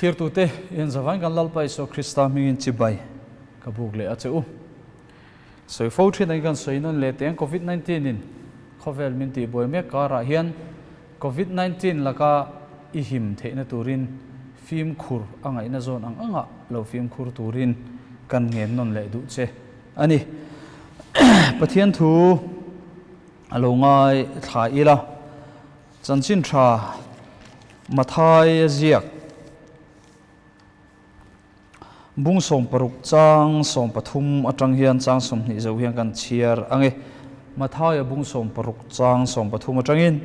Thlirtute, in zavain kan Lalpa Isua Krista hmingin chibai ka buk leh a che u. Sawi fo thin angin kan sawi nawn leh teng Covid 19 in khawvel min tihbuai mek karah hian Covid 19 laka i him theihna turin fimkhur a ngaihna zawn ang angah lo fimkhur turin kan ngen nawn leh duh che a ni. Pathian thu a lo ngai thla ila chanchin tha Mathai a ziak. Bung 16 chang 13 atang hian chang 20 zo hian kan chhiar ang e. Mathaia bung 16 chang 13 atangin,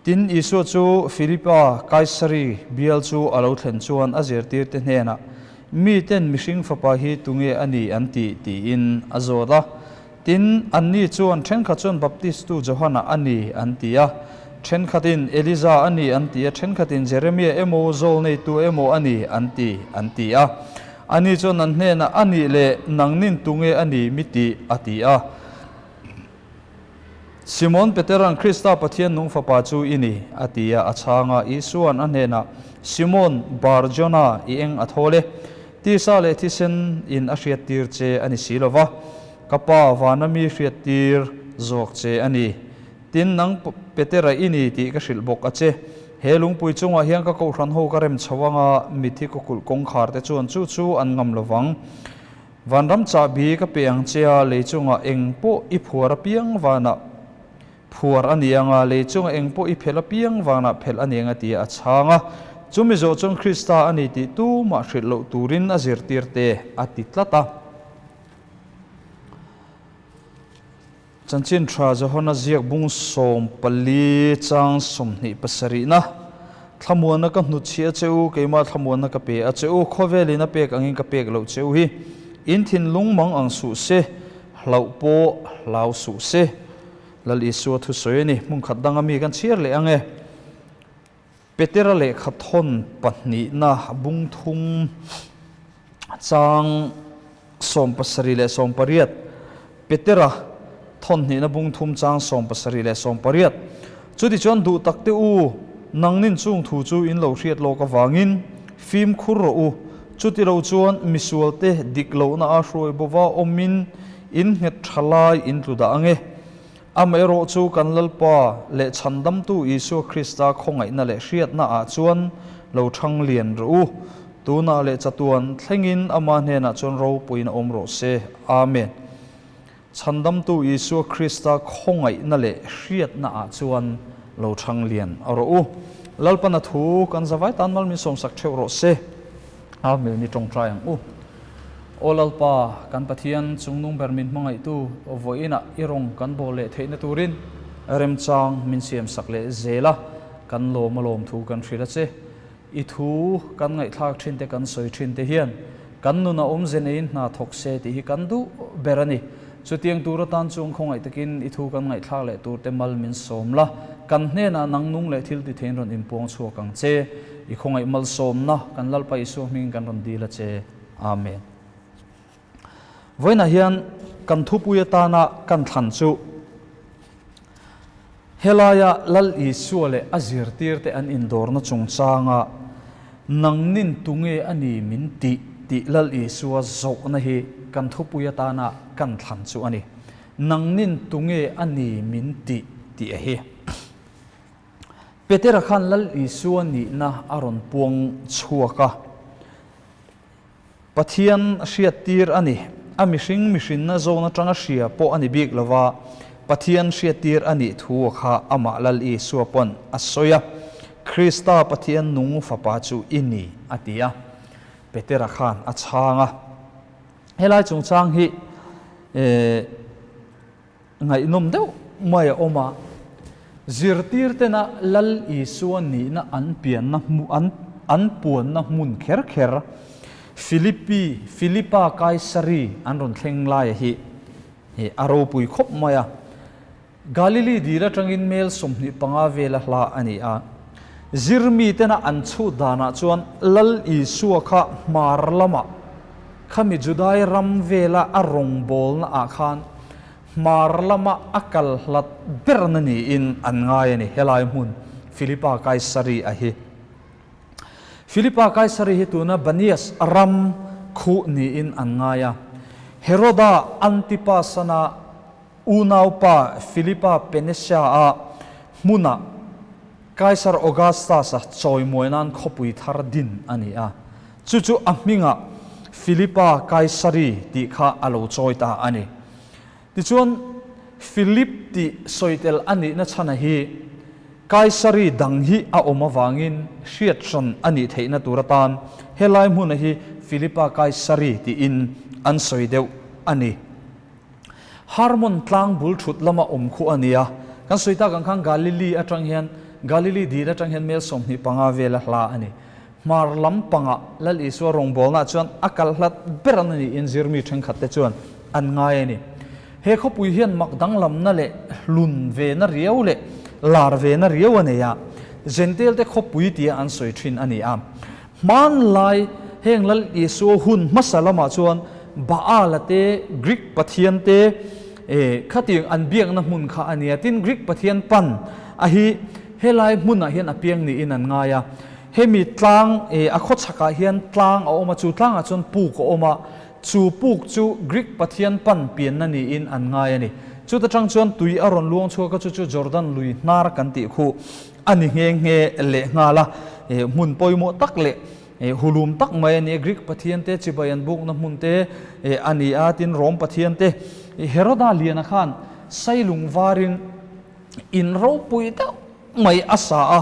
Tin, Isua chu Filipa, Kaisari bial chu a lo thlen chuan a zirtirte hnenah, Miten mihring fapa hi tunge a ni an ti? tiin a zawt a. Tin, anni chuan thenkhat chuan Baptistu Johana a ni an ti a, thenkhatin Eliza a ni an ti a, thenkhatin Jeremia emaw Zawlneitu emaw a ni an ti, an ti a. Ani chuan an hnenah, A nih leh nangnin tunge a ni mi tih? a ti a. Simon Petera'n, Krista Pathian nung Fapa chu i ni, a ti a. A chhang a, Isua'n a hnenah, Simon, Bar-Jona, i eng a thawl e? Tisa leh thisen in a hriattir che a ni si lo va, ka Pa vana mi hriattir zawk che a ni. Tin, nang Petera i ni tih ka hrilh bawk a che. He lungpui chungah hian ka kohhran ho ka rem chho anga mithi kawkulh kawngkhar te chuan chu chu an ngam lo vang. Vanram chahbi ka pe ang che a, lei chungah eng pawh i phuar apiang vanah phuar a ni ang a, lei chungah eng pawh i phelh apiang vanah phelh a ni ang a ti a, a chhang a. Chumi zawh chuan Krista a ni tih tumah hrilh loh turin a zirtir te a ti tlat a. Chanchin tha Johana ziak bung 14 chang 27na, Thlamuanna ka hnutchhi a che u, keimah thlamuanna ka pe a che u, khawvelin a pek angin ka pek loh che u hi, in thinlung mang ang suh se, hlauh pawh hlau suh se. Lal Isua thusawi a ni, hmun khat danga mi kan chhiar leh ang e. Petera lehkha thawn pahnihna bung thum chang 70 leh 80 Petera thawn hnihna bung thum chang 70 leh 80 Chutichuan duh tak te u, nangnin chung thu chu in lo hriat lawk avangin fimkhur rawh u. Chutilo chuan misualte dik lohna a hruai bova awmin in nghet tha lai in tlu dah ange. Amaherawh chu kan Lalpa leh Chhandamtu Isua Krista khawngaihna leh hriatna ah chuan lo thang lian rawh u. Tunah leh chatuan thlengin Ama hnenah chuan ropuiin a awm rawh se. Amen. Chhandamtu Isua Krista khawngaihna leh hriatna ah chuan lo thang lian rawh u. Lalpana thu kan zavai tan mal min sawmsak theuh rawh se. Amen i tawngtai ang u. Aw Lalpa, kan Pathian chungnung ber min hmangaihtu vawiinah i rawng kan bawl leh theihna turin remchang min siamsak leh zel a, kan lawm a lawm thu kan hrilh a che. I thu kan ngaihthlak thin te kan sawi thin te hian kan nuna awmze neiin hna thawk se tih hi kan duh ber a ni. Chutiang tur atan chuan khawngaih takin i thu kan ngaihthlak leh tur te mal min sawm la, kan hnenah nang nung leh thil ti theiin rawn inpuang chhuak ang che. I khawngaih malsawmna kan Lalpa Isua hmingin kan rawn dil a che. Amen. Vawiinah hian kan thupui atana kan thlan chu helaia Lal Isua leh a zirtirte an indawrna chungchanga nangnin tunge a ni min tih tih Lal Isua zawhna hi kan thupui atana kan thlan chu a ni. Nangnin tunge a ni min tih tih a hi. Petera khan Lal Isua nihna a rawn puang chhuak a. Pathian hriattir a ni. A mihring mihrinna zawn atanga hria pawh a ni bik lo va, Pathian hriattir a nih thu kha amah Lal Isua pawn a sawi a, Krista Pathian nung Fapa chu i ni, a ti a. Petera khan a chhang a. Helai chungchang hi ngaihnawm deuh mai a awm a, zirtirtena Lal Isua nihna an pianna hmu an an puanna hmun kher kher Philippi Philippa Kaisari an rawn thleng laia hi hi a ropui khawp mai a. Galili dil atangin mel 25 vela hla a ni a. Zirmitena an chhut danah chuan Lal Isua kha hmar lamah Khami Judai ram vela a rawngbawlna ah khan hmar lama a kal hlat berna niin an ngai a ni, helai hmun Philippa Kaisari a hi. Philipa Kaisari hi tuna Banias ram khuh niin an ngai a. Heroda Antipas-ana unaupa Philipa Penesia-a hmunah Kaisar Augustus-a chawimawi nan khawpui thar din a ni a. Chu chu a hmingah Philipa Kaisari tih kha a lo chawi ta a ni. Tichuan, Philip tih sawi tel a nihna chhana hi Kaisari dang hi a awm avangin hriat hran a nih theihna tur atan helai hmuna hi Philipa Kaisari tiin an sawi deuh a ni. Hermon tlang bul thut lama awm khu a ni a, kan sawi tak ang khan Galili atang hian Galili dil atang hian mel 25 vela hla a ni. Hmar lam pangah Lal Isua rawngbawlnaah chuan a kal hlat ber an niin zirmi thenkhatte chuan an ngai a ni. He khawpui hian mak danglamna leh hlun vena riau leh lar vena riau a nei a, Jentail-te khawpui tia an sawi thin a ni a. Hmanlai heng Lal Isua hun hmasa lamah chuan Baal-a te, Greek pathian te, khatiang an biakna hmun kha a ni a. Tin, Greek pathian pan a hi helai hmunah hian a piang niin an ngai a. Hemi tlang, a khawchhakah hian tlang a awm a, chu tlangah chuan puk a awm a, chu puk chu Greek pathian pan pianna niin an ngai a ni. Chuta tang chuan tui a rawn luang chhuak a, chu chu Jordan lui hnar kan tih khuh a ni nghe nghe leh nghal a, hmun pawimawh tak leh hulum tak mai a ni a, Greek pathian te chibai an bukna hmun te a ni a, tin Rom pathian te Heroda liana khan sailung varin in ropui deuh mai a sa a,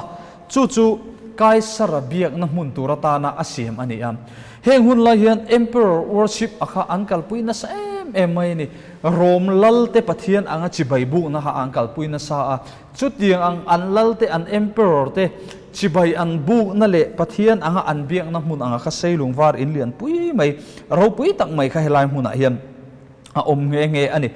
chu chu Kaisara biakna hmun tur atana a siam a ni a. Heng hun lai hian Emperor worship a kha an kalpui nasa em em mai a ni. Rom lalte Pathian anga chibai bukna kha an kalpui nasa a, chutiang ang an lalte an Emperor te chibai an bukna leh Pathian anga an biakna hmun anga kha seilung var in lian pui mai, ropui tak mai kha helai hmunah hian a awm nghe nghe a ni.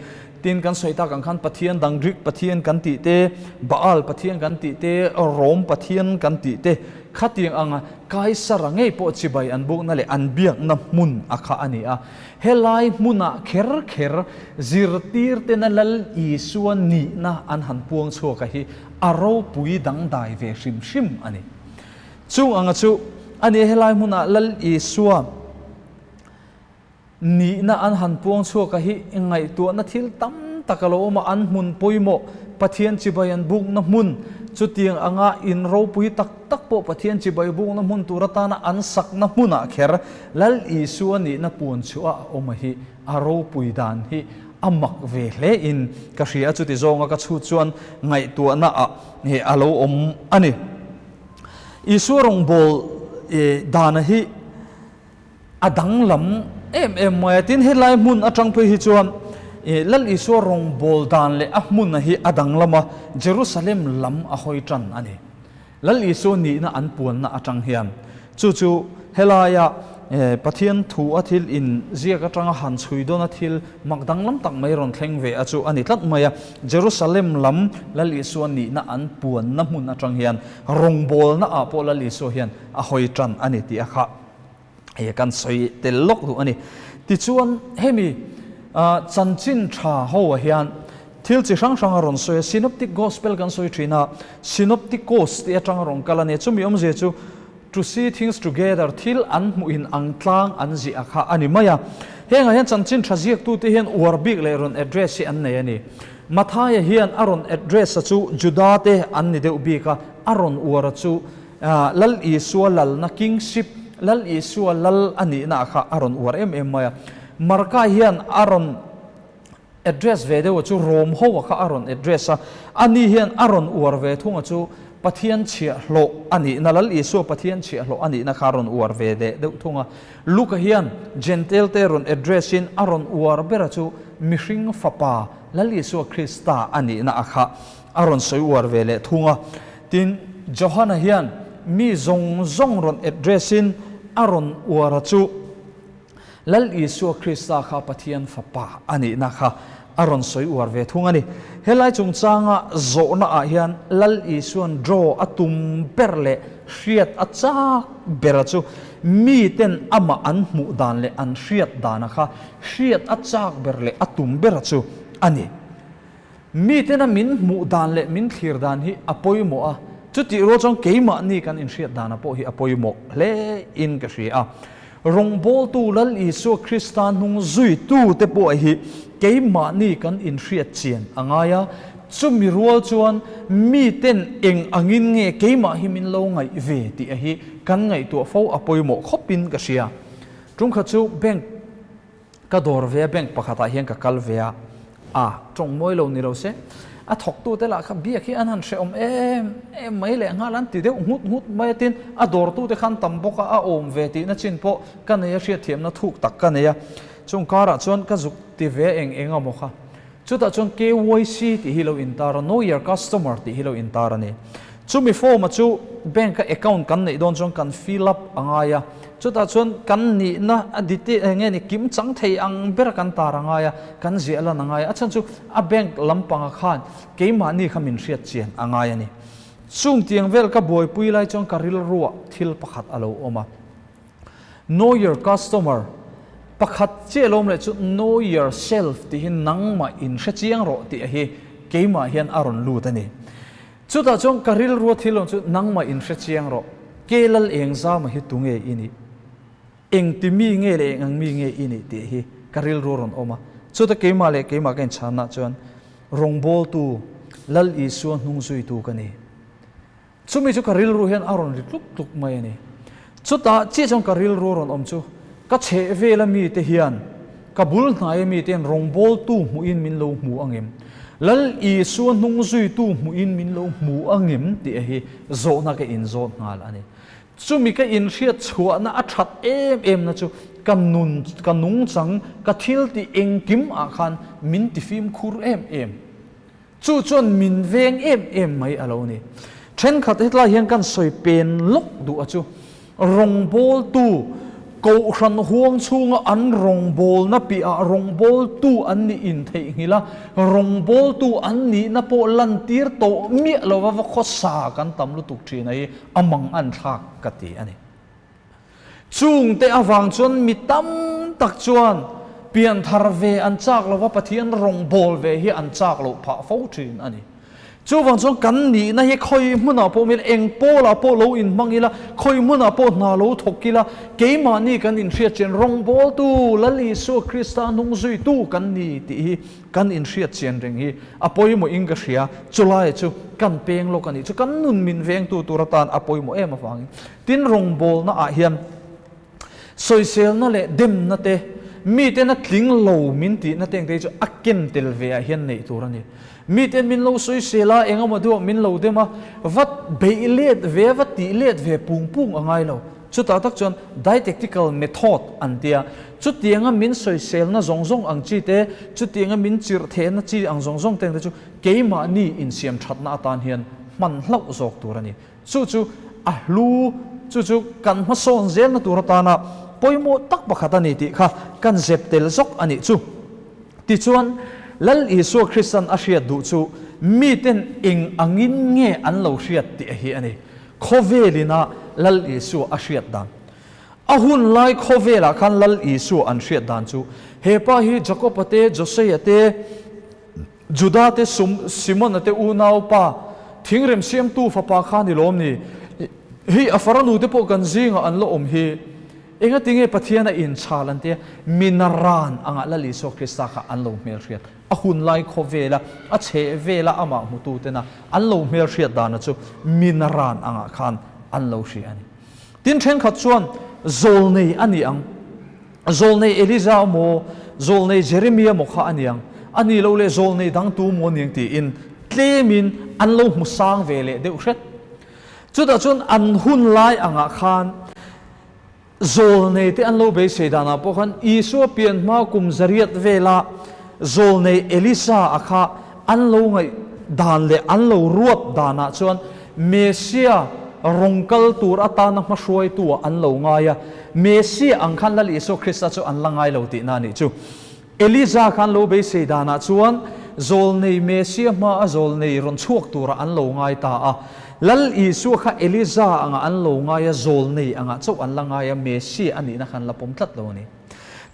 Tin, kan sawi tak ang khan Pathian dang Greek Pathian kan tih te, Baal Pathian kan tih te, Rom Pathian kan tih te khatiang anga Kaisara ngei pawh chibai an bukna leh an biakna hmun a kha a ni a. Helai hmunah kher kher zirtirtena Lal Isua nihna an han puang chhuak a hi a ropui dangdai ve hrim hrim a ni. Chung anga chu a ni helai hmunah Lal Isua Nihna an han puang chhuak a hi ngaihtuahna thil tam tak a lo awm a, an hmun pawimawh, Pathian chibai an bukna hmun, chutiang anga in ropui tak tak pawh Pathian chibai bukna hmun tur atana an sakna hmunah kher Lal Isua nihna puan chhuah a awm a hi a ropui dan hi a mak ve hle in ka hria a, chuti zawnga ka chhut chuan ngaihtuahna ah a lo awm a ni. Isua rawngbâwl dana hi. A danglam em em mai a, tin helai hmun atang phei hi chuan Lal Isua rawngbâwl dan leh a hmuna hi a danglam a, Jerusalem lam a hawi tan a ni. Lal Isua nihna an puanna atang hian chu chu helaia Pathian thu a thil in ziak atanga han chhui dawn a thil mak danglam tak mai rawn thleng ve a chu a ni tlat mai a. Jerusalem lam Lal Isua nihna an puanna hmun atang hian rawngbâwlna ah pawh Lal Isua hian a hawi tan a ni tih a kha kan sawi tel lawk duh a ni. Tichuan hemi chanchin tha ho ah hian thil chi hrang hrang a rawn sawi a, Synoptic Gospel kan sawi thin a, Synoptikos tih atanga rawn kal a ni. Chumi awmzia chu to see things together, thil an hmuh in ang tlang an ziah kha a ni mai a. Hengah hian chanchin tha ziaktute hian uar bik leh rawn address hi an nei a ni. Mathaia hian a rawn address a chu Juda te an ni deuh bik a, a rawn uar a chu Lal Isua lalna, kingship, Lal Isua lal a nihna kha a rawn uar em em mai a. Marka hian a rawn address ve deuh a chu Rom ho a kha a rawn address a, ani hian a rawn uar ve thung a chu Pathian chhiahhlawh a nihna, Lal Isua Pathian chhiahhlawh a nihna kha a rawn uar ve deh deuh thung a. Luka hian Jentail te rawn address in a rawn uar ber a chu mihring fapa Lal Isua Krista a nihna a kha a rawn sawi uar ve leh thung a. Tin, Johana hian mi zawng zawng rawn address in a rawn uar a chu Lal Isua Krista kha Pathian fapa a nihna kha a rawn sawi uar ve thung a ni. Helai chungchanga zawhna ah hian Lal Isuan draw a tum ber leh hriat a chak ber a chu mi ten amah an hmuh dan leh an hriat dana kha hriat a chak ber leh a tum ber a chu a ni. Mitena min hmuh dan leh min thlir dan hi a pawimawh a. Chutih rual chuan keimahni kan inhriat dana pawh hi a pawimawh hle in ka hria a. Rawngbawltu Lal Isua Krista hnung zuitute pawh hi keimahni kan inhriat chian a ngai a, chumi rual chuan miten eng angin nge keimah hi min lo ngaih ve tih a hi kan ngaihtuah fo a pawimawh khawpin ka hria. Tungkhat chu bank Ka dawr ve a, bank pakhatah hian ka kal ve a, a tawng mawi lo ni lo se, a thawktute lah kha biak hi an han hrehawm em em mai leh nghal an ti deuh nghut nghut mai a, tin a dawrtute khan tam bawk a, a awm ve tihna chin pawh ka nei a, hriatthiamna thuk tak ka nei a, chung karah chuan ka zuk ti ve eng eng amaw kha. Chutah chuan KYC tih hi lo intar a, Know Your Customer tih hi lo intar a ni. Chumi form-a chu bank-a account kan neih dawn chuan kan fill up a ngai a, chutah chuan kan nihna a detail eng nge ni kim chang thei ang ber kan tar a ngai a, kan ziah lan a ngai a, a chhan chu a bank lampanga khan keimahni kha min hriat chian a ngai a ni. Chung tiang vel ka buaipui lai chuan ka rilruah thil pakhat a lo awm a. Know your customer, Pakhat chiah lawm leh chu know yourself tih hi nangmah in hre chiang rawh tih hi keimah hian a rawn lut a ni. Chutah chuan ka rilrua thil awm chu nangmah in hre chiang rawh, ke lal eng zama hi tunge i nih, engti mi nge leh eng ang mi nge i nih tih hi ka rilru a rawn awm a. Chuta keimah leh keimah ka inchhanna chuan rawngbawltu Lal Isua hnung zuitu ka ni. Chumi chu ka rilru hian a rawn ri tluk tluk mai a ni. Chutah chiah chuan ka rilru a rawn awm chu ka chheh vela mite hian ka bul hnaia mite hian rawngbawltu hmuhin min lo hmu angem? Lal Isua hnung zuitu hmuhin min lo hmu angem? tih hi zawhna ka inzawt nghal a ni. Chumi ka inhriat chhuahna a that em emna chu ka nun, ka nungchang, ka thiltih engkim ah khan min tifimkhur em em. Chu chuan min veng em em mai a lo ni. Thenkhat hetlai hian kan sawi pen lawk duh a chu rawngbawltu Kohhran huang chhunga an rawngbawlna piahah rawngbawltu an nih intheihnghilh a, rawngbawltu an nihna pawh lantir tawh miah lova va khawsa kan tam lutuk thin a hi a mang an thlak ka ti a ni. Chungte avang chuan mi tam tak chuan pianthar ve an chak lova Pathian rawngbâwl ve hi an chak loh phah fo thin a ni. Chuvang chuan kan nihna hi khawi hmunah pawh mil eng pawlah pawh lo inhmang ila, khawi hmunah pawh hna lo thawk ila, keimahni kan inhriat chian rawngbâwltu Lal Isua Krista hnung zuitu kan ni tih hi kan inhriat chian reng hi a pawimawhin ka hria. Chulai chu kan peng lawk a nih chu kan nun min vengtu tur atan a pawimawh em avangin. Tin, rawngbawlna ah hian sawiselna leh demna te, miten a tling lo min tihna te engte hi chu a ken tel ve ah hian neih tur a ni. Miten min lo sawisel a, eng emaw deuh ah min lo dem a, va beih let ve, va tih let ve pung pung a ngai lo. Chutah tak chuan didactical method an tia, chutianga min sawiselna zawng zawng ang chi te, chutianga min chirh thehna chi ang zawng zawng te engte chu keimahni insiam thatna atan hian hman hlauh zawk tur a ni. Chu chu a hlu, chu chu kan hmasawn zelna tur atana pawimawh tak pakhat a ni tih kha kan zep tel zawk a nih chu. Tichuan, Lal Isua Kristan a hriat duh chu miten eng angin nge an lo hriat tih a hi a ni. Khawvelina Lal Isua a hriat dan. A hun lai khawvelah khan Lal Isua an hriat dan chu he pa hi Jakob-a te, Josea te, Juda te sum Simona te unau pa thingrem siamtu fapa kha ni lawm ni? Hei a faranu te pawh kan zingah an la awm hi. Engati nge Pathian a inchhal an tia minaran angah Lal Isua Krista kha an lo hmelhriat. A hun lai khawvela a chheh vela amah hmutu tena an lo hmelhriat dana chu minaran angah khan an lo hria a ni. Tin thenkhat chuan zawlnei a ni ang. Zawlnei Elija emaw, zawlnei Jeremia emaw kha a niang, a ni lo leh zawlnei dang tu maw niang tiin tlemin an lo hmu sang ve leh deuh hret. Chutah chuan an hun lai angah khan zawlnei te an lo beisei danah pawh khan Isua pian hma kum zariat vela zawlnei Elisa a kha An lo ngaih dan leh an lo ruat danah chuan Messia rawn kal tur atana hmahruaitu-ah an lo ngai a, Messia ang khan Lal Isua Krista chu an la ngai lo tihna a nih chu. Elija khan lo beisei danah chuan zawlnei Messia hmaa a zawlnei rawn chhuak turah an lo ngai ta a. Lal Isua kha Elija angah an lo ngai a, zawlnei angah chauh an la ngai a, Messia a nihna kha an la pawm tlat lo a ni.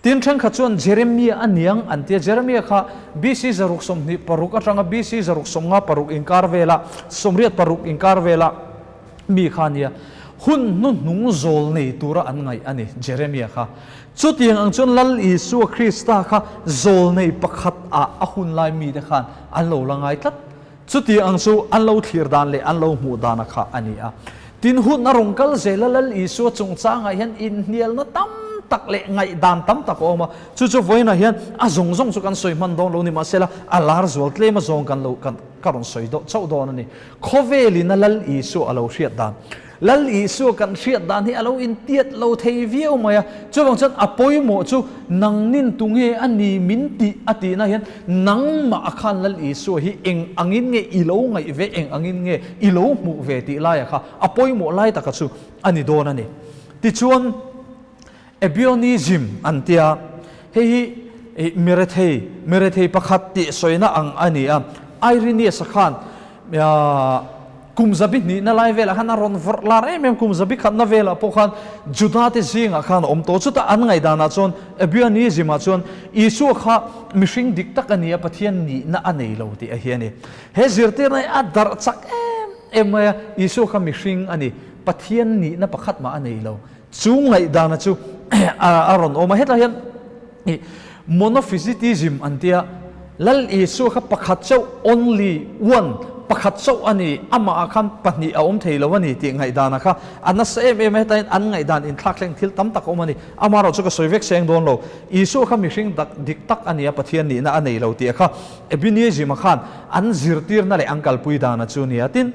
Tin, thenkhat chuan Jeremia a niang an ti a, Jeremia kha BC 626 atanga BC 656 inkar vela, 86 inkar vela. Mi kha nia, hun hnuhnung zawl nei tura an ngaih a ni, Jeremia kha. Chutiang ang chuan Lal Isua Krista kha zawl nei pakhat ah a hun lai mite khan an lo la ngai tlat. Chutiang ang chu an lo thlir dan leh an lo hmuh dana kha a ni a. Tin, hun a rawn kal zel a, Lal Isua chungchangah hian inhnialna tam tak leh ngaihdan tam tak a awm a. Chu chu vawiinah hian a zawng zawng chu kan sawi hman dawn lo ni mahsela a lar zual tlem a zawng kan lo kan ka rawn sawi dawh chauh dawn a ni. Khawvelin a Lal Isua a lo hriat dan. Lal Isua kan hriat dan hi a lo intiat lo thei viau mai a, chuvang chuan a pawimawh chu nangnin tunge a ni min tih a tihna hian nangmah a khan Lal Isua hi eng angin nge i lo ngaih ve, eng angin nge i lo hmuh ve tih laia kha a pawimawh lai taka chu a ni dawn a ni. Tichuan. Ebionism an tia, hei hi mirethei, mirethei pakhat tih sawina ang a ni a. Irenaeus-a khan kum zabi hnihna lai velah khan a rawn vawrh lar em em, kum zabi khatna velah pawh khan Juda-te zingah khan a awm tawh. Chutah an ngaihdanah chuan Ebionism-ah chuan Isua kha mihring dik tak a ni a, Pathian nihna a nei lo tih a hi a ni. He zirtirna hi a darh chak em em mai a, Isua kha mihring a ni, Pathian nihna pakhat mah a nei lo. Chu ngaihdana chu a rawn awm a, hetlai hian ih Monophysitism an tia, Lal Isua kha pakhat chauh, only one, pakhat chauh a ni, amah ah khan pahnih a awm thei lo a ni tih ngaihdana kha a nasa em em a, hetlai hian an ngaihdan inthlakthleng thil tam tak a awm a ni. Amaherawhchu ka sawi vek seng dawn lo, Isua kha mihring dak dik tak a ni a, Pathian nihna a nei lo tih a kha Ebionism-a khan an zirtirna leh an kalpui dana chu a ni a, tin,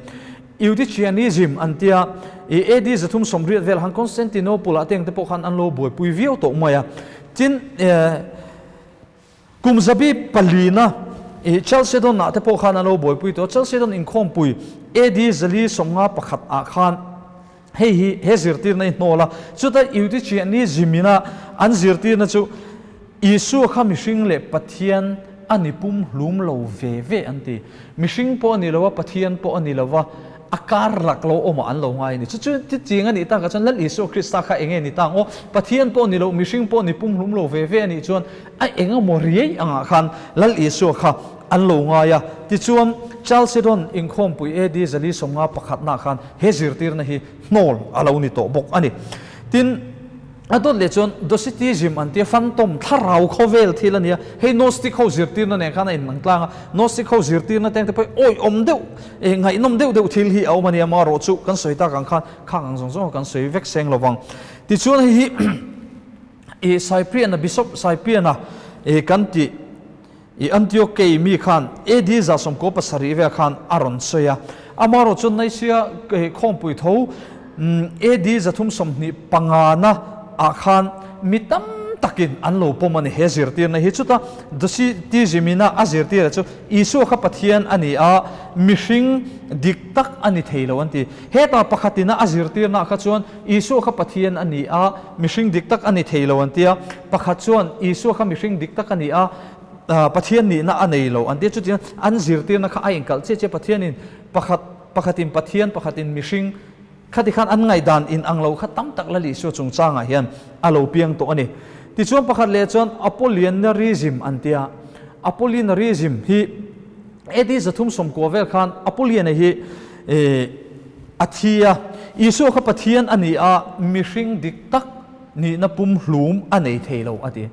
Eutychianism an tia, i AD 380 vel han Constantinople ah te ang te pawh khan an lo buaipui viau tawh mai a. Tin, kum zabi palina i Chalcedon ah te pawh khan an lo buaipui tawh a. Chalcedon inkhawmpui AD 451 ah khan hei hi he zirtirna hi hnawl a. Chuta Eutychianism ina an zirtirna chu Isua kha mihring leh Pathian a ni pum hlum lo ve ve an ti. Mihring pawh a ni lo a, Pathian pawh a ni lo va, a kar lak lo awmah an lo ngai a ni. Chu chu ti ching a nih takah chuan Lal Isua Krista kha eng nge ni ta ang aw? Pathian pawh a ni lo, mihring pawh a ni pum hlum lo ve ve a nih chuan a eng emaw riai angah khan Lal Isua kha an lo ngai a. Tichuan, Chalcedon inkhawmpui AD 451 khan he zirtirna hi hnawl a lo ni tawh bawk a ni. Tin, A dawt leh chuan Docetism an tia phantom, thlarau khawvel thil a nia. Hei Gnostic ho zirtirna nen khan a inang tlang a, Gnostic ho zirtirna te ang te pawh hi awihawm deuh, eh ngaihnawm deuh deuh thil hi a awm a nia, amaherawh chu kan sawi tak ang khan khang ang zawng zawng kan sawi vek seng lo vang. Tichuan hei hi ih Cyprian-a, Bishop Cyprian-a ih kan tih, I Antiochei mi khan AD 17 vel khan a rawn sawi a. Amaherawh chuan Nicaea khawmpui tho AD 325 na ah khan mi tam takin an lo pawm a ni. He zirtirna hi chuta Docetism in a a zirtira chu Isua kha Pathian a ni a, mihring dik tak a ni thei lo an ti. Heta pakhatin a a zirtirna ah kha chuan Isua kha Pathian a ni a, mihring dik tak a ni thei lo an ti a. Pakhat chuan Isua kha mihring dik tak a ni a, Pathian nihna a nei lo an ti a. Chutiang an zirtirna kha a inkalh chiah chiah Pathianin pakhat, pakhatin Pathian, pakhatin mihring khati khan an ngaihdan inang lo kha tam tak Lal Isua chungchangah hian a lo piang tawh a ni. Tichuan pakhat leh chuan Apollinarism an ti a. Apollinarism hi AD 390 vel khan Apollina hi a thi a, Isua kha Pathian a ni a, mihring dik tak nihna pum hlum a nei thei lo a ti.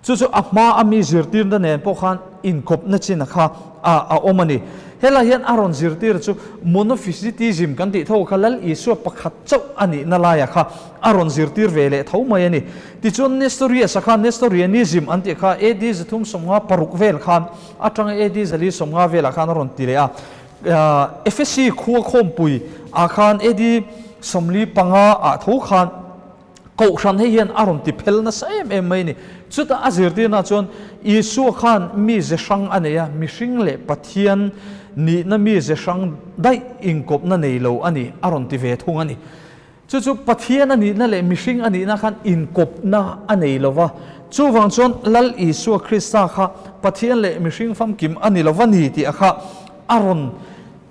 Chu chu a hma a mi zirtirna nen pawh khan inkawpna chin kha a awm a ni. Helai hian a rawn zirtir chu Monophysitism kan tih tho kha Lal Isua pakhat chauh a nihna laia kha a rawn zirtir ve leh tho mai a ni. Tichuan Nestorius-a khan Nestorianism an tih kha AD 356 vel khan atanga AD 450 velah khan a rawn ti leh a. Ephesi khua khawmpui ah khan AD 45 ah tho khan Kohhran hei hian a rawn ti phel nasa em em mai a ni. Chutah a zirtirna chuan Isua khan mi ze hrang a nei a, mihring leh Pathian nihna mi ze hrang daih inkawpna nei lo a ni a rawn ti ve thung a ni. Chu chu Pathian a nihna leh mihring a nihna khan inkawpna a nei lo va. Chuvang chuan Lal Isua Krista kha Pathian leh mihring famkim a ni lo va ni tih a kha a rawn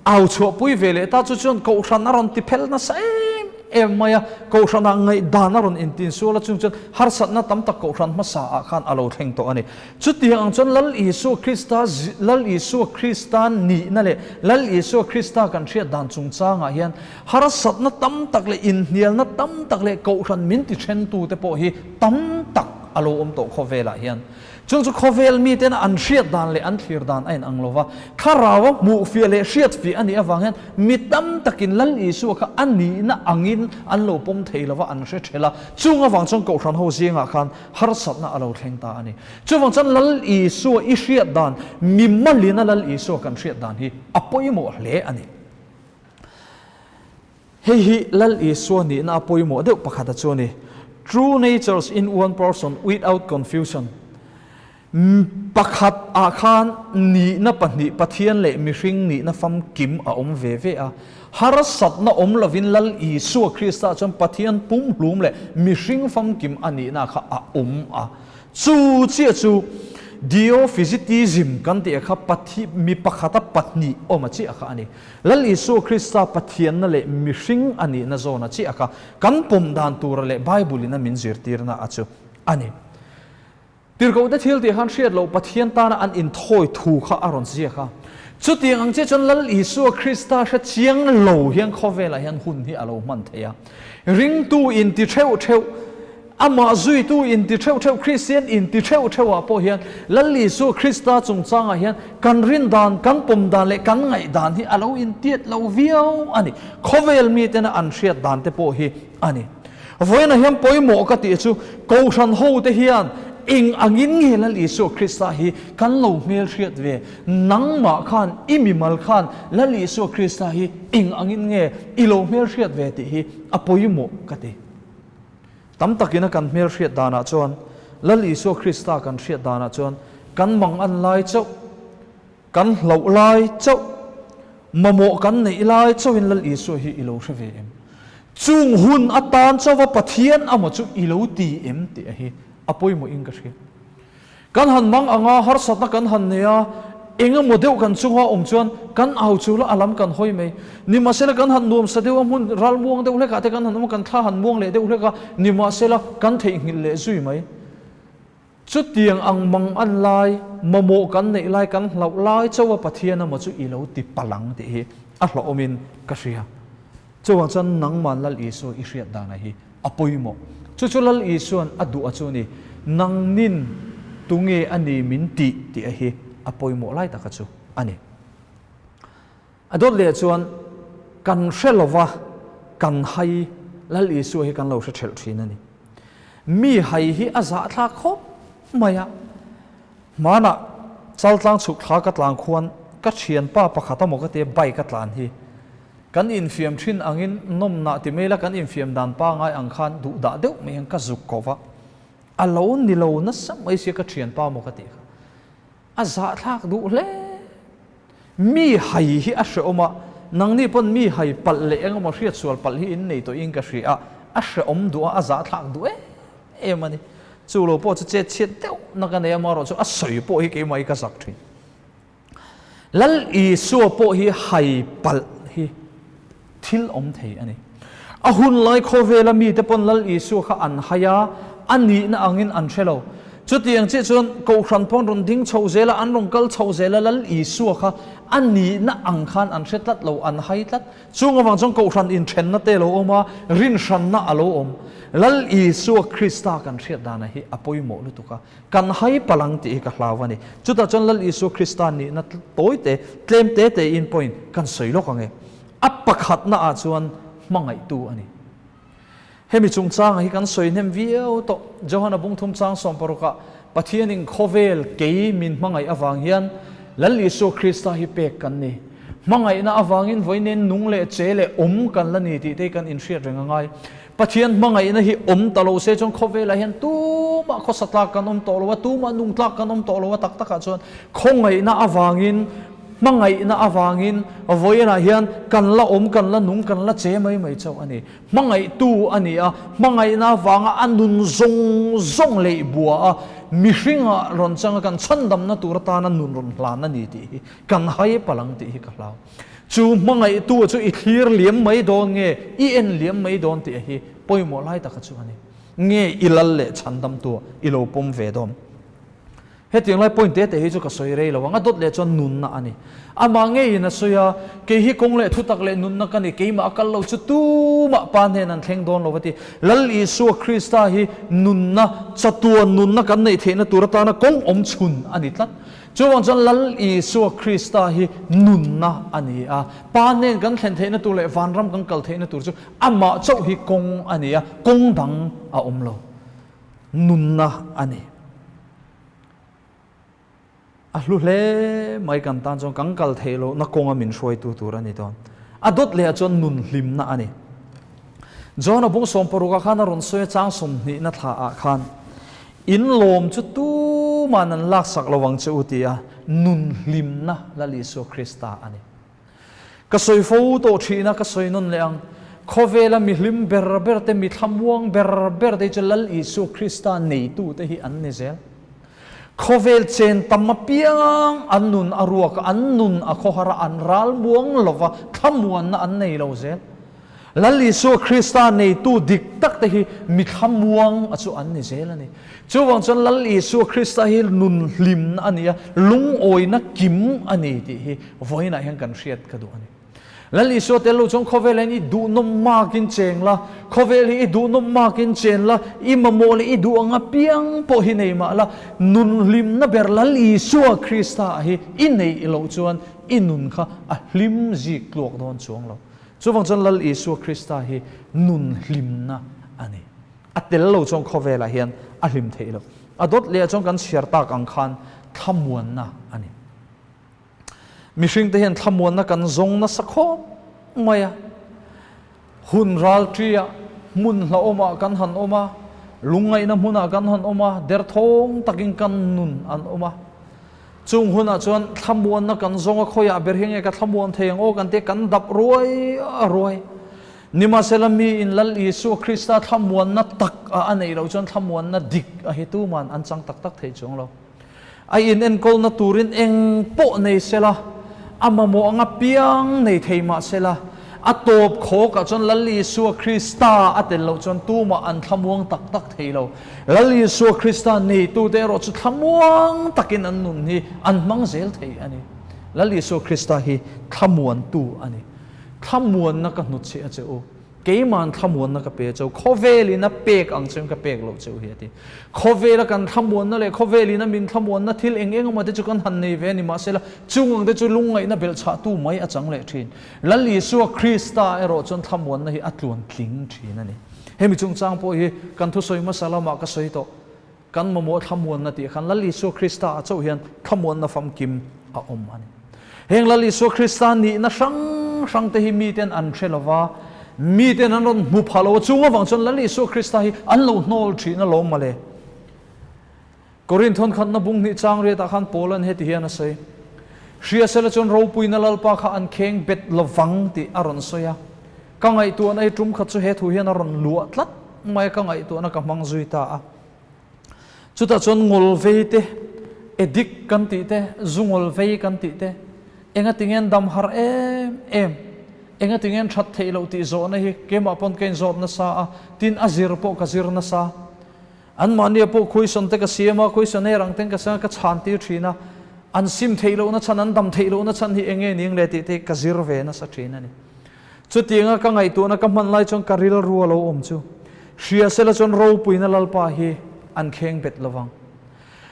au chhuahpui ve leh ta. Chu chuan Kohhran a rawn ti phel nasa em. em mai a, Kohhranah ngaihdan a rawn intinsual a, chung chuan harsatna tam tak Kohhran hmasa ah khan a lo thleng tawh a ni. Chutiang ang chuan Lal Isua Krista Lal Isua Krista nihna leh Lal Isua Krista kan hriat dan chungchangah hian harsatna tam tak leh inhnialna tam tak leh Kohhran min ti thentute pawh hi tam tak a lo awm tawh khawvelah hian. Chung chu khawvel miten an hriat dan leh an thlir dan a inang lo va, thlaraua hmuhfiah leh hriatfiah a nih avang hian mi tam takin Lal Isua kha a nihna angin an lo pawm thei lo va, an hre ṭhel a. Chung avang chuan Kohhran ho zingah khan harsatna a lo thleng ta a ni. Chuvang chuan Lal Isua i hriat dan, mi malina Lal Isua kan hriat dan hi a pawimawh hle a ni. Hei hi Lal Isua nihna a pawimawh deuh pakhat a chu a ni. True natures in one person without confusion. Pakhat ah khan nihna pahnih Pathian leh mihring nihna famkim a awm ve ve a. Harsatna awm lovin Lal Isua Krista chuan Pathian pumhlum leh mihring famkim a nihna kha a awm a. Chu chiah chu Diophysitisim kan tih kha Pathi mi pakhata pahnih awm a chiah kha a ni. Lal Isua Krista Pathianna leh mihring a nihna zawna chiah kha kan pawm dan tura leh Bible in a min zirtirna a chu a ni. Tirhkohte thil tih khan hriat loh Pathian tana an inthawi thu kha a rawn ziak a. Chutiang ang chiah chuan Lal Isua Krista hre chiang lo hian khawvelah hian hun hi a lo hman thei a. Ringtu inti theuh theuh, amah zuitu inti theuh theuh, Kristian inti theuh theuhah pawh hian Lal Isua Krista chungchangah hian kan rin dan, kan pawm dan leh kan ngaih dan hi a lo intiat lo viau a ni. Khawvel mitena an hriat dan te pawh hi a ni. Vawiinah hian pawimawh ka tih chu Kohhran hote hian eng angin nge Lal Isua Krista hi kan lo hmelhriat ve? Nangmah khan, i mimal khan Lal Isua Krista hi eng angin nge i lo hmelhriat ve tih hi a pawimawh ka ti. Tam takin a kan hmelhriat danah chuan Lal Isua Krista kan hriat danah chuan kan mang an lai chauh. Kan hlauh lai chauh, mamawh kan neih lai chauhin Lal Isua hi i lo hre ve em? Chung hun atan chauha Pathian amaw chu i lo ti em tih a hi a pawimawhin ka hria. Kan han mang anga harsatna kan han nei a, eng emaw deuh kan chunga awm chuan kan au chu la a lam kan hawi mai. Nimahsela kan han nuamsa deuh a, hmun ral muang deuh hlekah te kan han awm a, kan thla han muang leh deuh hlek a, nimahsela kan theihnghilh leh zui mai. Chutiang ang mang an lai, mamawh kan neih lai, kan hlauh lai chauha Pathian amaw chu i lo ti palh ang tih hi a hlauhawmin ka hria. Chuvang chuan nangman Lal Isua i hriat dana hi a pawimawh. Chu chu Lal Isua'n a duh a chu ni, nangnin tunge a ni min tih tih a hi a pawimawh lai taka chu a ni. A dawt leh chuan kan hre lova kan hai Lal Isua hi kan lo hre thelh thin a ni. Mi hai hi a zahthlak khawp mai a, hmanah chaltlang chhuk thla ka tlan khuan ka thianpa pakhat amaw ka tia bike a tlan hi kan infiam thin angin nawmnah ti mai ila kan infiam dan pangai ang khan duh dah deuh mai hian ka zuk ko va, a lo ni lo nasa mai sia ka thianpa amaw ka tih kha a zahthlak duh hle. Mi hai hi a hrehawm a, nangni pawn mi hai palh leh eng emaw hriatsual palh hi in nei tawhin ka hria a, a hrehawm duh a, a zahthlak duh em em a ni. Chu lo pawh chu chet chhiat deuh na ka nei a, amaherawhchu a sawi pawh hi keimah hi ka zak thin. Lal Isua pawh hi hai palh hi thil awm thei a ni. A hun lai khawvela mite pawn Lal Isua kha an hai a, a nihna angin an hre lo. Chutiang chiah chuan Kohhran pawn rawn ding chho zel a, an rawn kal chho zel a, Lal Isua kha a nihna ang khan an hre tlat lo, an hai tlat. Chung avang chuan Kohhran inthenna te a lo awm a, rinhranna a lo awm. Lal Isua Krista kan hriat dana hi a pawimawh lutuk a, kan hai palh ang tih hi ka hlau a ni. Chutah chuan Lal Isua Krista nihna tawi te, tlem te tein pawhin kan sawi lawk ang e. A pakhatna ah chuan hmangaihtu a ni. Hemi chungchanga hi kan sawi hnem viau tawh. Johana bungthum chang sawmparukah Pathianin khawvel kei min hmangaih avang hian Lal Isua Krista hi pek kan ni. Hmangaihna avangin vawiin nung leh che leh awm kan la ni tih te hi kan inhriat reng a ngai. Pathian hmangaihna hi awm ta lo se chuan khawvelah hian tumah khawsa tlak kan awm tawh lo a, tumah nung tlak kan awm tawh lo a tak takah chuan khawngaihna avangin Hmangaihna avangin vawiinah hian kan la awm, kan la nung, kan la che mai mai chauh a ni. Hmangaihtu a ni a, hmangaihna avanga a nun zawng zawng leih bua a, mihringah rawn changa kan chhandamna tur atana nun rawn hlan a ni tih hi kan hai palh ang tih hi ka hlau. Chu hmangaihtu chu i thlir liam mai dawn nge i en liam mai dawn tih hi pawimawh lai taka chu a ni. Nge i lal leh chhandamtu i lo pawm ve dawn? Hetiang lai point te te hi chu ka sawi rei lo ang, a dawt leh chuan nunna a ni. Amah ngeiin a sawi a, kei hi kawng leh thutak leh nunna ka ni, keimah a kal lo chu tumah Pa hnen an thleng dawn lo a ti. Lal Isua Krista hi nunna, chatuan nunna kan neih theihna tur atana kawng awm chhun a ni tlat. Chuvang chuan Lal Isua Krista hi nunna a ni a, Pa hnen kan thlen theihna tur leh vanram kan kal theihna tur chu amah chauh hi kawng a ni a, kawng dang a awm lo. Nunna a ni. A hlu hle mai kan tan chuan kan kal theih lohna kawnga min hruaitu tur a ni dawn. A dawt lehah chuan nun hlimna a ni. John-a bung sawmparuka khan a rawn sawi a chang sawmhnihna thlaah khan, In lawm chu tuman an laksak lo ang che u ti a, nun hlimna Lal Isua Krista a ni. Ka sawi fo tawh thin a, ka sawi nawn leh ang. Khawvela mi hlim ber ber te, mi thlamuang ber ber te hi chu Lal Isua Krista neitute hi an ni zel. Khawvel chen tam apiang an nun a ruak a, an nun a khawhar a, an ral muang lo va, thlamuanna an nei lo zel. Lal Isua Krista neitu dik tak te hi mi thlamuang a chu an ni zel a ni. Chuvang chuan Lal Isua Krista hi nun hlimna a ni a, lungawina kim a ni tih hi vawiinah hian kan hriat ka duh a ni. Lal Isua tel lo chuan khawvel hian i duhnawm makin cheng la, khawvel hi i duhnawm makin chen la, i mamawh leh i duh ang apiang pawh hi nei mah la, nun hlimna ber Lal Isua Krista hi i neih loh chuan i nun kha a hlim zik tluak dawn chuang lo. Chuvang chuan Lal Isua Krista hi nun hlimna a ni. A tel lo chuan khawvelah hian a hlim theih lo. A dawt lehah chuan kan chhiar tak ang khan thlamuanna a ni. Mihringte hian thlamuanna kan zawng nasa khawp mai a. Hun ral ṭiah hmun hlauhawmah kan han awm a, lungngaihna hmunah kan han awm a, derthawng takin kan nun an awm a. Chung hunah chuan thlamuanna kan zawng a, khawiah ber hi nge ka thlamuan thei ang aw kan tia kan dap ruai ruai. Nimahsela miin Lal Isua Krista thlamuanna tak a a neih loh chuan thlamuanna dik a hi tuman an chang tak tak thei chuang lo. A inenkawlna turin eng pawh nei sela, a mamawh anga piang nei thei mah sela, a tawp khawkah chuan Lal Isua Krista a tel loh chuan tumah an thlamuang tak tak thei lo. Lal Isua Krista neitute erawh chu thlamuang takin an nun hi an hmang zel thei a ni. Lal Isua Krista hi thlamuantu a ni. Thlamuanna ka hnutchhiah a che u. Keima'n thlamuanna ka pe cheu, khawvelin a pek ang chuan ka pek loh cheu hi a ti. Khawvela kan thlamuanna leh khawvelin a min thlamuanna thil eng eng emaw te chu kan han nei ve a ni mahsela chung ang te chu lungngaihna belhchhahtu mai a chang leh thin. Lal Isua Krista erawh chuan thlamuanna hi a tluan tling thin a ni. Hemi chungchang pawh hi kan thusawi hmasa lamah ka sawi tawh. Kan mamawh thlamuanna tih khan Lal Isua Krista ah chauh hian thlamuanna famkim a awm a ni. Heng Lal Isua Krista nihna hrang hrang te hi miten an hre lo va, miten an rawn hmu pha lo a, chung avang chuan Lal Isua Krista hi an lo hnawl thin alawm mawle. Korinth thawnkhatna bung hnih chang riatah khan Paul-a'n heti hian a sawi, Hriasela chuan ropuina Lalpa kha an kheng bet lovang tih a rawn sawi a. Ka ngaihtuahna hi tum khat chu he thu hian a rawn luah tlat mai a, ka ngaihtuahna ka hmang zui ta a. Chutah chuan ngawl vei te, addict kan tih te, zu ngawl vei kan tih te, enga tinge an dam har em em, enga tinge an that theih loh tih zawhna hi keimah pawn ka inzawt nasa a, tin a zir pawh ka zir nasa. Anmahnia pawh question te ka siam a, questionnaire ang ten ka siam a, ka chhan tir thin a, an sim theih lohna chhan, an dam theih lohna chhan hi enge ning le tih te hi ka zir ve nasa thin a ni. Chutianga ka ngaihtuahna ka hman lai chuan ka rilru a lo awm chu hria sela chuan ropuina Lalpa hi an kheng bet lovang.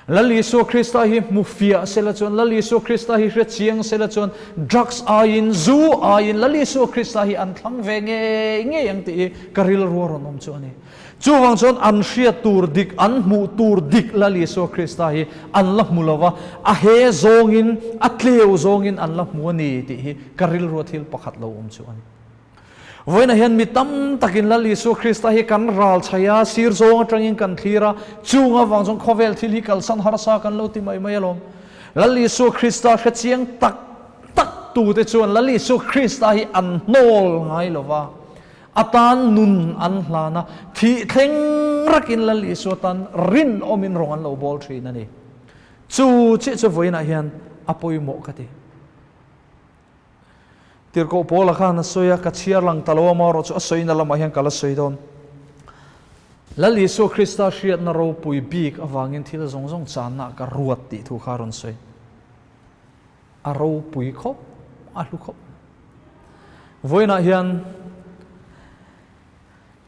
Lal Isua Krista hi hmu fiah sela chuan, Lal Isua Krista hi hre chiang sela chuan drugs aiin, zu aiin Lal Isua Krista hi an thlang ve ngei ngei ang tih hi ka rilru a rawn awm chu a ni. Chuvang chuan an hriat tur dik, an hmuh tur dik Lal Isua Krista hi an la hmu lo va, a he zawngin, a tleu zawngin an la hmu a ni tih hi ka rilrua thil pakhat lo awm chu a ni. Vawiinah hian mi tam takin Lal Isua Krista hi kan ral chhaih a, sir zawng atangin kan thlir a, chung avang chuan khawvel thil hi kalsan harsa kan lo ti mai mai alawm. Lal Isua Krista hre chiang tak tak tute chuan Lal Isua Krista hi an hnawl ngai lo va, A tan nun an hlan a, thih thleng rakin Lal Isua tan rinawmin rawng an lo bawl thin a ni. Chu chiah chu vawiinah hian a pawimawh ka ti. Tirhkoh Paula khan a sawi a, ka chhiar lang ta lo a, amaherawhchu a sawina lamah hian ka la sawi dawn. Lal Isua Krista hriatna ropui bik avangin thil zawng zawng channa ka ruat tih thu kha a rawn sawi. A ropui khawp, a hlu khawp. Vawiinah hian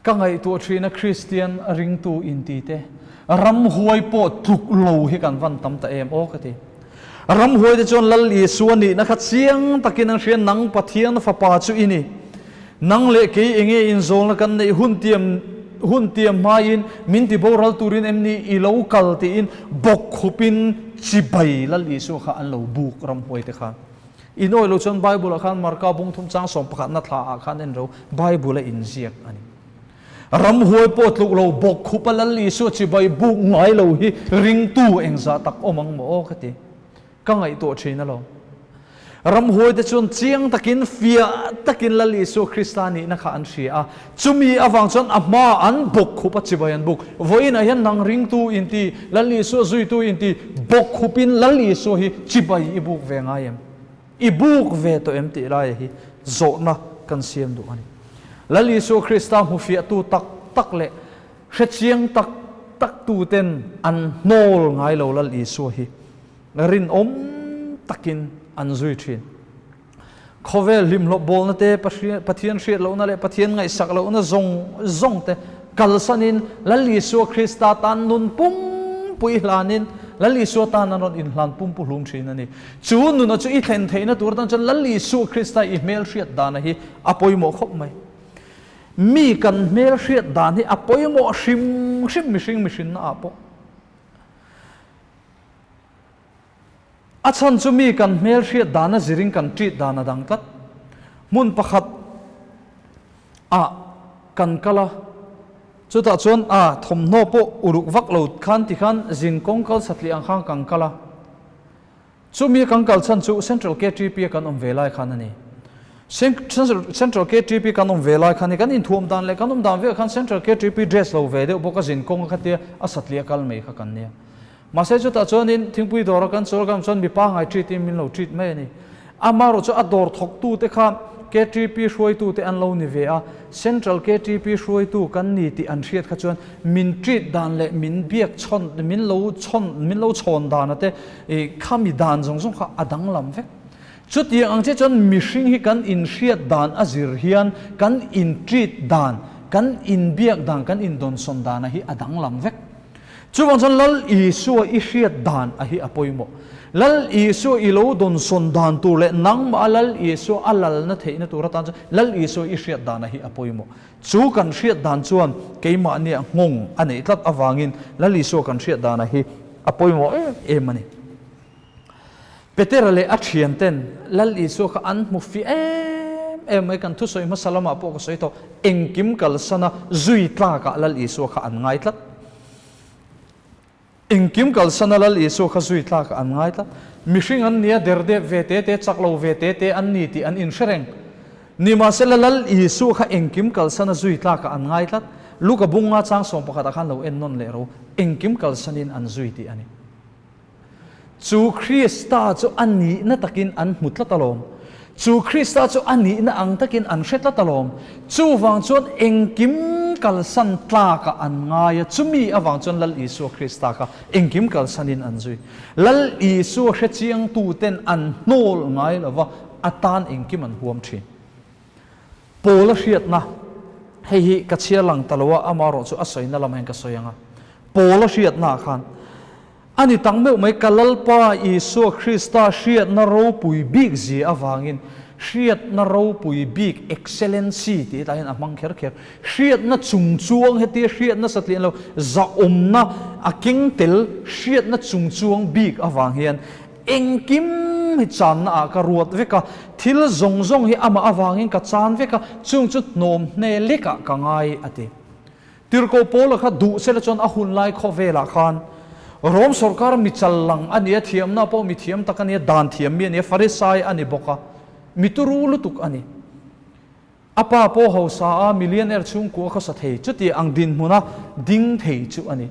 ka ngaihtuah thina Kristian a ringtu inti te, ramhuai pawh tluk lo hi kan van tam ta em aw ka ti. Ramhuai te chuan Lal Isua nihna kha chiang takin an hria, nang Pathian fapa chu i ni. Nang leh kei enge inzawlna kan neih hun tiam hun tiam hmaiin min ti boral turin em ni i lo kal tiin bawk khupin chibai Lal Isua kha an lo buk ramhuai te khan. In awih lo chuan Bible ah khan Marka bung thum chang sawm pakhatna thla ah khan en ro Bible a inziak a ni. Ramhuai pawh tluk lo bawk khupa Lal Isua chibai buk ngai lo hi ringtu engzah tak awm ang maw aw ka ti. Ka ngaihtuah thin alawm. Ramhuai te chuan chiang takin fiah takin Lal Isua Krista nihna kha an hria a, chumi avang chuan a hma an bawk khup a chibai an buk. Vawiinah hian nang ringtu inti, Lal Isua zuitu inti, bawk khupin Lal Isua hi chibai i buk ve ngai em? I buk ve tawh em tih laia hi zawhna kan siam duh a ni. Lal Isua Krista hmufiahtu tak tak leh hrechiang tak tak tuten an hnawl ngai lo Lal Isua hi. Rinawm takin an zui thin. Khawvel hlimhlawp bawlna te, Pathian hriat lohna leh Pathian ngaihsak lohna zawng zawng te kalsanin Lal Isua Krista tan nun pumpui hlanin Lal Isua tan an rawn inhlan pumpu hlum thin a ni. Chu nuna chu i thlen theihna tur tan chuan Lal Isua Krista i hmelhriat dana hi a pawimawh khawp mai. Mi kan hmelhriat dan hi a pawimawh hrim hrim mihring mihrinna ah pawh. A chhan chu mi kan hmel hriat dan a zirin kan treat dan a dang tlat. Hmun pakhat ah kan kal a, chutah chuan a thawmhnaw pawh uluk vak lo khan tikhan zin kawng kal satliah ang khan kan kal a. Chumi kan kal chhan chu Central KTP a kan awm ve lai khan a ni. Central KTP kan awm ve lai khan hi kan inthuam dan leh kan awm dan velah khan Central KTP dress lo ve deuh bawk a zin kawng a khatia a satliah kal mai kha kan nia. Mahse chutah chuanin thingpui dawra kan chawl kan chuan mipa ngai treat in min lo treat mai a ni. Amaherawh chu a dawr thawktute kha KTP hruaitute an lo ni ve a, Central KTP hruaitu kan ni tih an hriat kha chuan min treat dan leh min biak chhawn, min lo chhawn, min lo chhawn dana te khami dan zawng zawng kha a danglam vek. Chutiang ang che chuan mihring hi kan inhriat dan a zir hian kan in treat dan, kan inbiak dan, kan indawnsawn dana hi a danglam vek. Chuvang chuan Lal Isua i hriat dan a hi a pawimawh. Lal Isua i lo dawnsawn dan tur leh nangmah a Lal Isua a lalna theihna tur atan chuan Lal Isua i hriat dan a hi a pawimawh. Chu kan hriat dan chuan keimahnia nghawng a neih tlat avangin Lal Isua kan hriat dan a hi a pawimawh em em a ni. Petera leh a thianten Lal Isua kha an hmu fiah em em mai, kan thusawi hmasa lamah pawh ka sawi tawh, engkim kalsana zui tlakah Lal Isua kha an ngai tlat. Engkim kalsana Lal Isua kha zui tlakah an ngai tlat. Mihring an nia derdep ve te te, chak lo ve te te an ni tih an inhre reng. Nimahsela Lal Isua kha engkim kalsana zui tlakah an ngai tlat. Luka bunga chang sawm pakhatah khan lo en nawn leh ro, engkim kalsanin an zui tih a ni. Chu Krista chu a nihna takin an hmu tlat alawm. Chu Krista chu a nihna ang takin an hre tlat alawm. Chuvang chuan engkim kalsan tlakah an ngai a, chumi avang chuan Lal Isua Krista kha engkim kalsanin an zui. Lal Isua hrechiangtuten an hnawl ngai lova, a tan engkim an huam thin. Paula hriatna, Hei hi ka chhiar lang ta lo a, amaherawh chu a sawina lamah hian ka sawi ang a. Paula hriatnaah khan, A ni tak meuh mai, ka Lalpa Isua Krista hriatna ropui bik zia avangin, hriatna ropui bik, excellency tih hetah hian a hmang kher kher, hriatna chungchuang hetia hriatna satliah lo, zahawmna a keng tel hriatna chungchuang bik avang hian, Engkim hi channa ah ka ruat vek a, thil zawng zawng hi amah avangin ka chan vek a, chung chu hnawm hne lek ah ka ngai, a ti. Tirhkoh Paula kha duh sela chuan a hun lai khawvelah khan Rom sorkar mi chal lang a ni a, thiamna pawh mi thiam tak a ni a, dan thiam mi a ni a, Farisai a ni bawk a, mi turu lutuk a ni. A pa pawh hausa a, millionaire chhungkua khawsa thei, chuti ang dinhmuna ding thei chu a ni.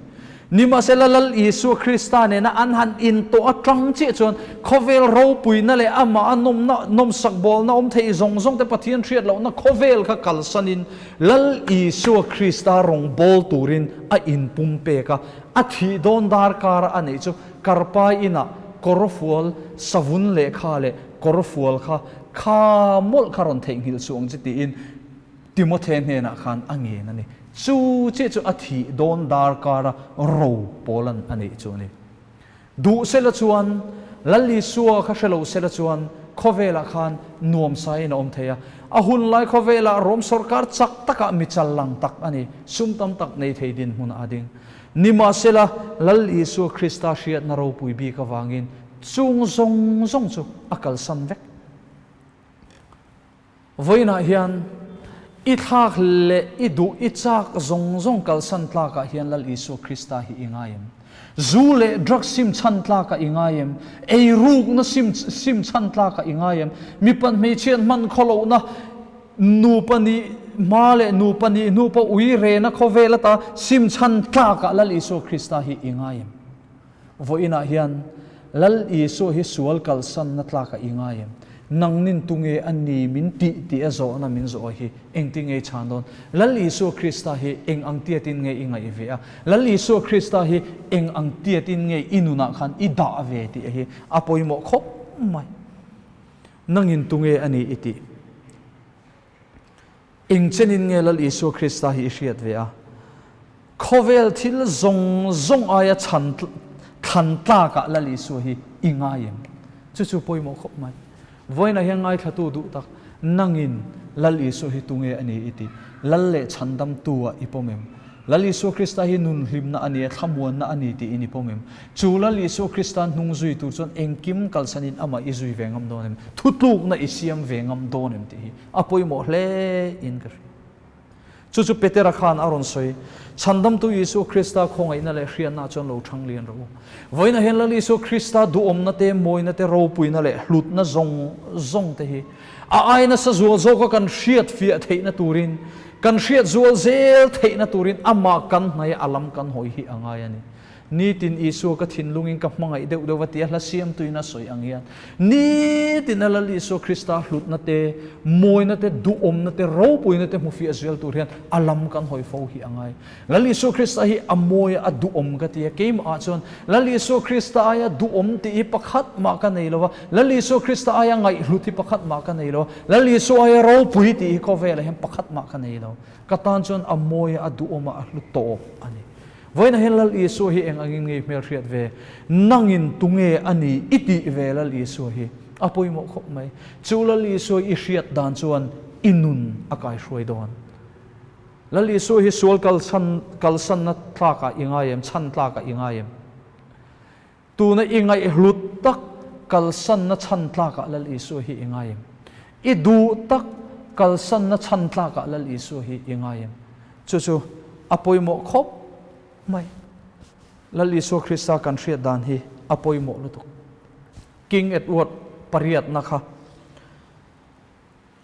Nimahsela Lal Isua Krista nena an han intawh atang chiah chuan khawvel ropuina leh amah a nawmna, nawmsak bawlna awm theih zawng zawng te Pathian hriat lohna khawvel kha kalsanin Lal Isua Krista rawn bawl turin a inpumpek a, a thih dawn darkara a neih chu Karpai inah kawrfual savun lehkha leh kawrfual kha kha mawlh kha rawn theihnghilh suh ang che tiin Timothe hnenah khan a ngen a ni. Chu chiah chu a thih dawn darkara ro pawlan a neih chu a ni. Duh sela chuan, Lal Isua kha hre lo sela chuan khawvelah khan nuamsaiin a awm thei a. A hun lai khawvelah Rom sawrkar chak takah mi chal lang tak a ni, sum tam tak nei thei dinhmunah a ding. Nimahsela, Lal Isua Krista hriatna ropui bik avangin chung zawng zawng chu a kalsan vek. Vawiinah hian i thlak leh i duh i chak zawng zawng kalsan tlakah hian Lal Isua Krista hi i ngai em? Zu leh drug sim chhan tlakah i ngai em? Eirukna sim sim chhan tlakah i ngai em? Mipat hmeichhiat hman khawlohna nupa nih hma leh nupa nih hnu pawh ui rena khawvel ata sim chhan tlakah Lal Isua Krista hi i ngai em? Vawiinah hian Lal Isua hi sual kalsanna tlakah i ngai em? Nangnin tunge a ni min tih tih a zawhna min zawh hi engtin nge i chhan dawn? Lal Isua Krista hi eng ang tiatin nge i ngaih ve a? Lal Isua Krista hi eng ang tiatin nge i nunah khan i dah ve tih hi a pawimawh khawp mai. Nangin tunge a ni i tih? Eng chenin nge Lal Isua Krista hi i hriat ve a? Khawvel thil zawng zawng aia chhan thlan tlakah Lal Isua hi i ngai em? Chu chu pawimawh khawp mai. Vawiinah hian ngaithlatu duh tak, nangin Lal Isua hi tunge a ni i tih? Lal leh chhandamtu-ah i pawm em? Lal Isua Krista hi nun hlimna a ni a, thlamuanna a ni tiin i pawm em? Chu Lal Isua Krista hnung zui tur chuan engkim kalsanin amah i zui ve ngam dawn em? Thutlukna i siam ve ngam dawn em tih hi a pawimawh hle in ka hria. Chu chu Petera khan a rawn sawi, Chhandamtu Isua Krista khawngaihna leh hriatna chuan lo thang lian rawh u. Vawiinah hian Lal Isua Krista duhawmna te, mawina te, ropuina leh hlutna zawng zawng te hi a ai nasa zual zawka kan hriat fiah theihna turin, kan hriat zual zel theihna turin amah kan hnaih a lam kan hawi hi a ngai a ni. Nitin Isua ka thinlungin ka hmangaih deuh deuh va tia hla siamtuin a sawi ang hian, nitin a Lal Isua Krista hlutna te, mawina te, duhawmna te, ropuina te hmufiah zel tur hian a lam kan hawi fo hi a ngai. Lal Isua Krista hi a mawi a, a duhawm ka ti a, keimah chuan Lal Isua Krista aia duhawm tih hi pakhat mah ka nei lo va, Lal Isua Krista aia ngaihhlut hi pakhat mah ka nei lo va, Lal Isua aia ropui tih hi khawvelah hian pakhat mah ka nei lo. Ka tan chuan a mawi a, a duhawm a, a hlu tawp a ni. Vawiinah hian Lal Isua hi eng angin nge i hmelhriat ve? Nangin tunge a ni i tih ve Lal Isua hi a pawimawh khawp mai. Chu Lal Isua i hriat dan chuan i nun a kaihruai dawn. Lal Isua hi sual kalsan kalsanna tlakah i ngai em? Chhan tlakah i ngai em? Tuna i ngaihhlut tak kalsanna chhan tlakah Lal Isua hi i ngai em? I duh tak kalsanna chhan tlakah Lal Isua hi i ngai em? Chu chu a pawimawh khawp mai. Lal Isua Krista kan hriat dan hi a pawimawh lutuk. King Edward pariatna kha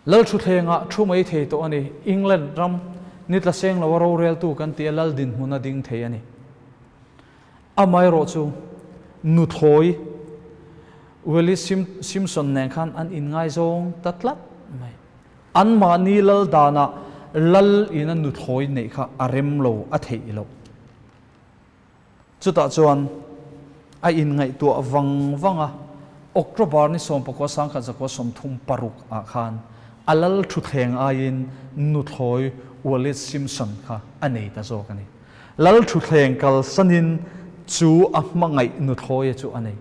Lal thutthlengah thu mai thei tawh a ni. England ram ni tla seng lo a roreltu kan tih a lal dinhmun a ding thei a ni. Amaherawh chu nuthlawi Willie Simpson nen khan an inngaizawng ta tlat mai. Anmahni lal danah lal ina nuthlawi neih kha a rem lo, a theih loh. Chutah chuan a inngaihtuah vang vang a, October ni 19 1936 ah khan a lal thutthleng aiin nuthlawi Wallis Simpson kha a nei ta zawk a ni. Lal thutthleng kalsanin chu a hmangaih nuthlawia chu a nei.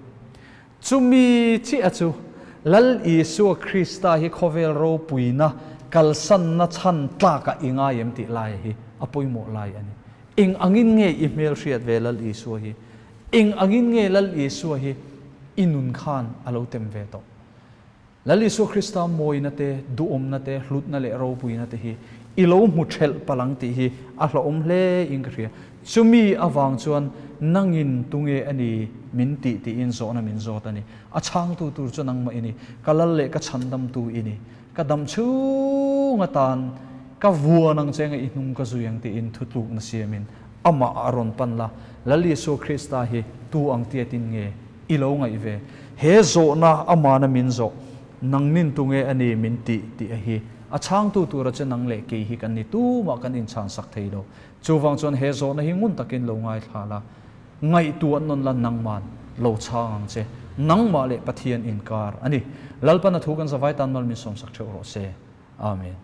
Chumi chiah chu Lal Isua Krista hi khawvel ropuina kalsanna chhan tlakah i ngai em tih lai hi a pawimawh lai a ni. Eng angin nge i hmel hriat ve Lal Isua hi? Eng angin nge Lal Isua hi i nun khan a lo tem ve tawh? Lal Isua Krista mawina te, duhawmna te, hlutna leh ropuina te hi i lo hmu ṭhelh palh ang tih hi a hlauhawm hle in ka hria. Chumi avang chuan nangin tunge a ni min tih tiin zawhna min zawt a ni. A chhangtu tur chu nangmah i ni. Ka lal leh ka chhandamtu i ni. Ka dam chhung atan ka vuan ang che nge i hnung ka zui ang tiin thutlukna siamin. Amah a rawn pan la, Lal Isua Krista hi tu ang tiatin nge i lo ngaih ve? He zawhna amana min zawh, nangnin tunge a ni min tih tih a hi a chhangtu tura che nang leh kei hi kan ni tumah kan inchhansak thei lo. Chuvang chuan he zawhna hi ngun takin lo ngaithla la, ngaihtuah nawn la nangman lo chhang ang che. Nangmah leh Pathian inkar a ni. Lalpan a thu kan zavai tan mal min sawmsak theuh rawh se. Amen.